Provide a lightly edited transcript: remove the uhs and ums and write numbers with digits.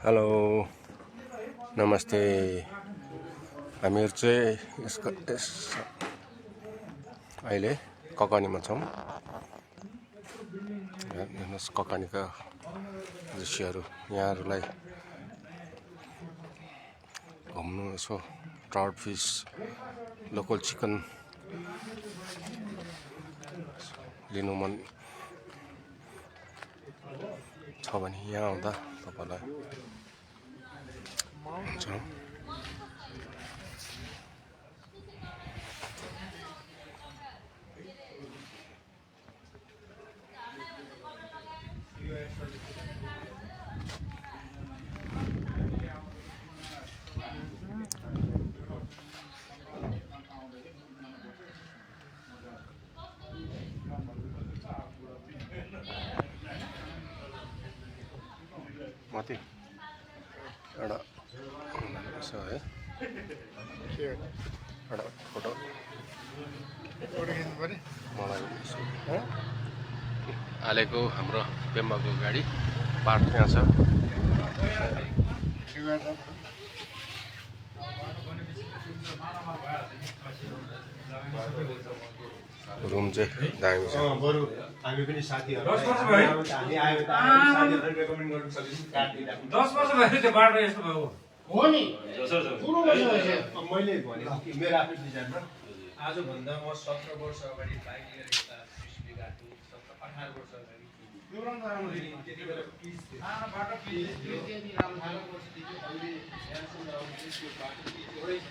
Hello नमस्ते हामीहरु चाहिँ अहिले ककानीमा छौं। हेर्नुस् ककानीका दृश्यहरू यहाँहरुलाई घुम्नु यसो ट्राउट फिश लोकल चिकन लिनु मन छ भने यहाँ आउँदा तपाईलाई हुन्छ। माथि एउटा यसो है एउटा फोटो खिच्नु पर्यो मलाई हालेको हाम्रो पेम्बाको गाडी पार्क त्यहाँ छ। रुम चाहिँ दामी छ। बरु हामी पनि साथीहरु 10 वर्ष भयो हामी आयो त साथीहरुले रेकमेन्ड गर्न सकिन्छ काट्दिदा 10 वर्ष भयो त्यो बाटो यस्तो भयो हो नि पुरो भइसक्यो। मैले भने कि मेरो आफ्नो डिजाइनमा आज भन्दा म 17 वर्ष अगाडि बाइक लिएर यता स्विस्टी गाडी 18 वर्ष अगाडि त्यो रङ राम्रो थियो त्यति बेला पिस थियो सानो बाटो पिस थियो त्यति राम्रो वर्षदेखि अहिले ह्यान्डसम राउन्ड त्यो बाटो एउटै छ।